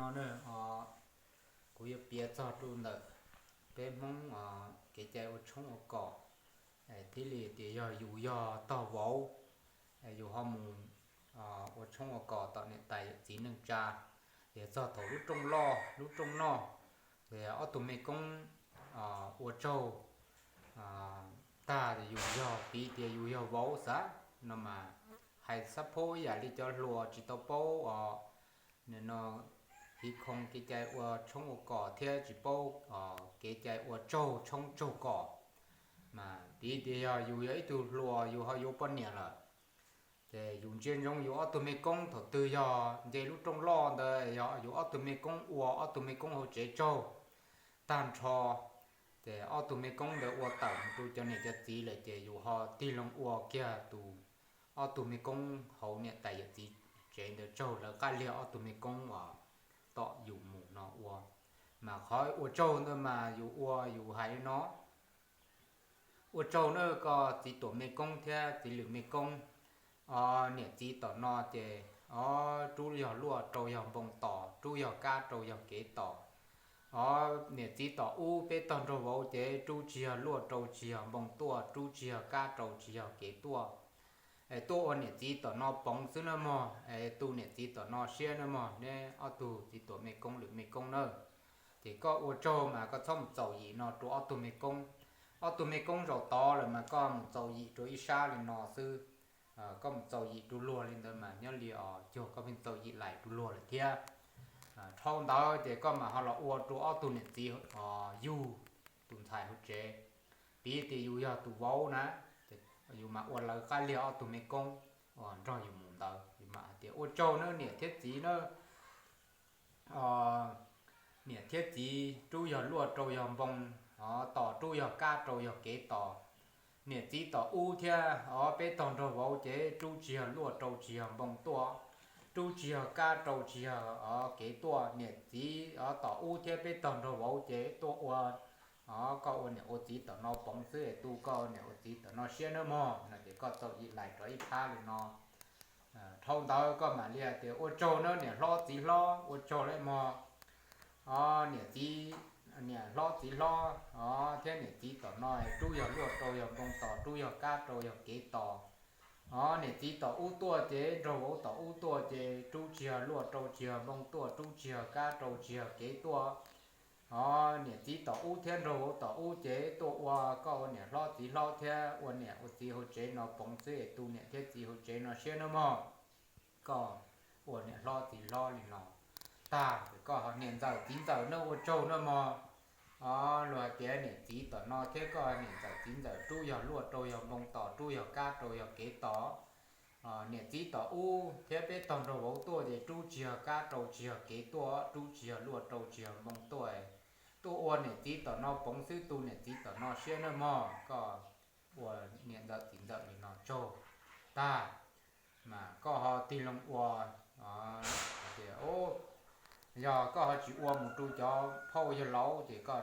No, kuv yuav piav txog rau ntawm peb Hmoob kev cai ua tshoob ua kos, thiaj li tias yog yus yog tog vauv, yus ho mus ua tshoob ua kos tom niam tais yawm txiv neej tsa, yog txog thaum lub rooj loj lub rooj noj, ob tug me koob ua tsaug tag, yus yog piv tias yus yog vauv xav no mas hais xab phob ib yam li cov hluas tsis tau paub os. Nim no hiv khoo kev cai ua tshoob ua kos thiab tsis paub kev cai ua tsaug tshoob tsaug kos, mas piv tias yog yus yog ib tug hluas yus ho yuav poj niam lawm, ces yus ntsia ntsoov yus ob tug me koob thaum twg yog nce lub rooj loj ntawd yog yus ob tug me koob ua ob tug me koob hauv tsev tsaug tag nrho, ces ob tug me koob ntawd ua tawm mus rau cov niam cov txiv lawm ces yus ho tig loo ua kiag tus ob tug me koob hauv niam tais yawm txiv tsev ntawd tsaug lawv qab liag ob tug me koob uas tom yus mus no ua. Mas qhov ua tsaug ntawd mas yus ua yus hais li no: Ua tsaug nawb koj txiv tuam me koob thiab txiv lwm me koob, o, niam txiv tom no ces, o, rub yog luaj rau yog npoo tos, rub yog kab rau yog kev tos. O, niam txiv tom ub peb tog nraug vauv ces rub tsis yog luaj rau tsis yog npoo tuaj, rub tsis yog kab rau tsis yog kev tuaj. Es tuaj ua niam txiv tom no poov xwb nawb mog, es tu niam txiv tom no siab nawb mog, neb ob tug txiv tuam me koob lwm me koob nawb. Ces koj ua tsaug mas koj txhob mus txaus yim no rau ob tug me koob. Ob tug me koob zaum tod lawm mas koj mus txaus yim rau ib sab li no xwb. Koj mus txaus yim rau luag li ntawd mas nyob li os cuag koj pheej txaus yim lais rau luag lawm thiab. Dhau ntawd ces koj mam ho los ua rau ob tug niam txiv yug tus ntxhais hauv tsev. Piv tias yus yog tus vauv na, yus mam ua lawv qab liag ob tug me koob uas nrog yus mus ntawd, yus mam hais tias ua tsaug nawb niam thiab txiv nawb. Niam thiab txiv rub yog luaj rau yog npoo, o, tos rub yog kab rau yog kev tos. Niam txiv tom ub thiab, o, peb tog nraug vauv ces rub tsis yog luaj rau tsis yog npoo tuaj, rub tsis yog kab rau tsis yog, o, kev tuaj. Niam txiv, o, tom ub thiab peb tog nraug vauv ces tuaj ua, o, koj ua niam ua txiv tom no poov xwb es tu koj niam ua txiv tom no siab nawb mog, no ces koj txaus yim lais rau ib phab li no. Dhau ntawd koj mam li hais tias ua tsaug nawb niam hlob txiv hlob, ua tsaug nawb mog. O, niam txiv, niam hlob txiv hlob, o, thiab niam txiv tom no rub yog luaj rau yog npoo tos, rub yog kab rau yog kev tos. O, niam txiv tom ub tuaj ces nraug vauv tom ub tuaj ces rub tsis yog luaj rau tsis yog npoo tuaj, rub tsis yog kab rau tsis yog kev tuaj. O, niam txiv tom ub thiab nraug vauv tom ub ces tuaj ua koj ua niam hlob txiv hlob thiab ua niam ua txiv hauv tsev no poov xwb es tu niam thiab txiv hauv tsev no siab nawb mog. Koj ua niam hlob txiv hlob li no tag ces koj ho niam ntxawm txiv ntxawm nawb ua tsaug nawb mog. O, luag hais tias niam txiv tom no thiab koj niam ntxawm txiv ntxawm rub yog luaj rau yog npoo tos, rub yog kab rau yog kev tos. Niam txiv tom ub thiab peb tog nraug vauv tuaj ces rub tsis yog kab rau tsis yog kev tuaj, rub tsis yog luaj rau tsis yog npoo tuaj. Tuaj ua niam txiv tom no poov xwb tu niam txiv tom no siab nawb mog. Koj ua niam ntxawm txiv ntxawm li no tsaug tag, mas koj ho tig loo ua, tias, yog koj ho tsis ua mus rau cov phauj yawg laus ces koj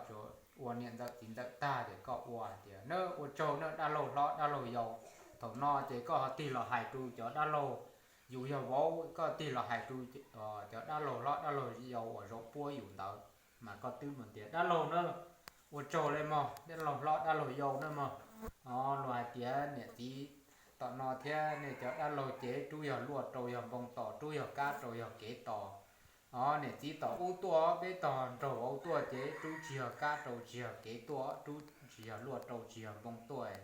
ua niam ntxawm txiv ntxawm tag ces koj ua hais tias nawb ua tsaug nawb dab laug hlob dab laug yau. Thaum no ces koj ho tig los hais rau cov dab laug, yus yog vauv koj tig los hais rau cov dab laug hlob dab laug yau uas zaum puab yus ntawd, mas koj twb mus tias dab laug nawb, ua tsaug li mog dab laug hlob dab laug yau nawb mog. O, luag hais tias niam txiv tom no thiab nej cov dab laug ces rub yog luaj rau yog npoo tos, rub yog kab rau yog kev tos. O, niam txiv tom ub tuaj peb tog nraug vauv tuaj ces rub tsis yog kab rau tsis yog kev tuaj, rub tsis yog luaj rau tsis yog npoo tuaj.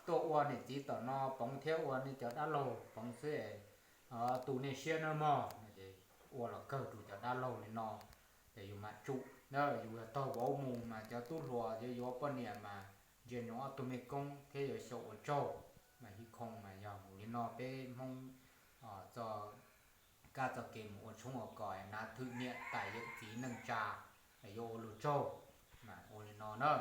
Tuaj ua niam txiv tom no poov thiab ua nej cov dab laug poov xwb, tu nej siab nawb mog. Ua los kawg rau cov dab laug li no, ces yus mam tsum, yus yog tog vauv mus mas cov tub hluas yuav yuav poj niam mas ntsia ntsoov ob tug me koob thiab yuav xyaum ua tsaug. Mas hiv khoo mas yog mus li no peb Hmoob txoj kab txoj kev mus ua tshoob ua kos na, thwm niam tais yawm txiv neej tsa, yuav ua lug tsaug, mas ua li no na.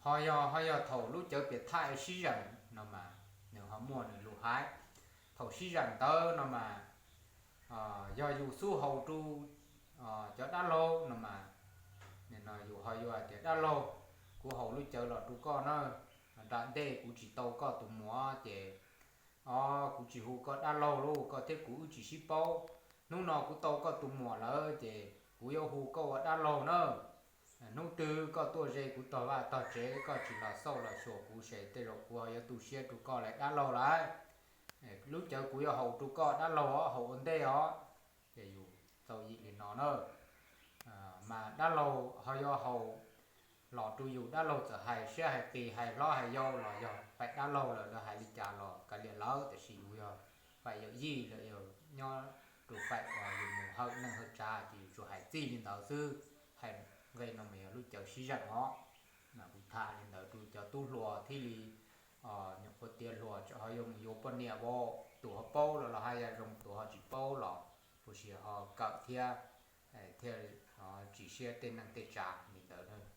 Ho yog, ho yog thaum lub cawv piam thaj sib zeem no mas nws ho muaj nws lus hais. Thaum sib zeem ntawd no mas yog yus xub haus rau cov dab laug no mas, no yus ho yuav hais tias dab laug, kuv haus lub cawv los rau koj na, nram ntej kuv tsis tau koj tus muam ces, o, kuv tsis hu koj dab laug lauj, koj thiab kuv wb tsis sib paub. Hnub no kuv tau koj tus muam lawm ces Kuv yuav hu koj ua dab laug na. Hnub twg koj tuaj ze kuv tog vaj tog tsev, koj tsis los xauj los xyuas kuv ces tej zaum kuv ho yuav tu siab rau koj li dab laug lawm. Lub cawv kuv yuav haus rau koj dab laug os, haus ua ntej os. Ces yus txaus yim li no na. Mas dab laug ho yuav haus los rau yus, dab laug txawm hais siab hais qis hais hlob hais yau los yog faim dab laug lawm, lawv hais li cas los kav liam lawv, tiam sis yus yog faim yawm yij lawm, yog nyob rau faim uas yus mus hawm neej hawm tsav ces yus tsuas hais txij li ntawd xwb. Hais nqe no mas yog lub cawv sib zeem os. Mas kuv tham li ntawd rau cov tub hluas thiaj li, nyuam qhuav tiav hluas tseem ho yuav mus yuav poj niam as, tus ho paub los los haj yam zoo, tus ho tsis paub los puas sis ho kawm thiab, thiaj tsis siab tej neej tej tsav li ntawd.